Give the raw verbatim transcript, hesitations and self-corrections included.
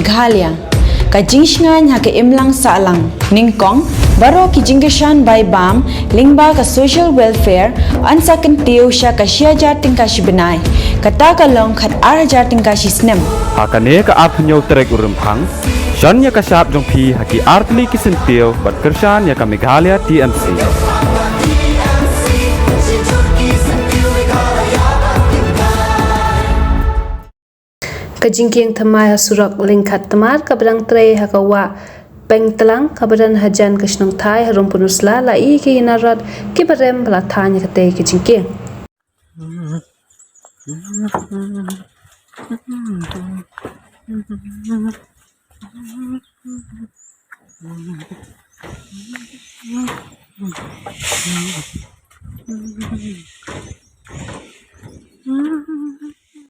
Meghalaya, ka jingshngaiñ ha ka imlang sahlang, nyngkong, baroh ki jingkyrshan bai bam lyngba ka social welfare yn sa kyntiew sha ka shi hajar tyngka shi bnai, kata ka long khat ar hajar tyngka shi snem. Ha kane ka arphew tarik u Rymphang, shon ïa ka shad jong phi ha ki artylli ki syntiew ban kyrshan ïa ka Meghalaya T M C. Ka jingkieng thymmai ha surok lyngkhat tmar kaba dang trei ha ka wah Pengtlang kaba don hajan ka shnong Thai ha Rongpynusla la ïohi ki narod kiba rem ba la thaiñ ïa katei ka jingkieng.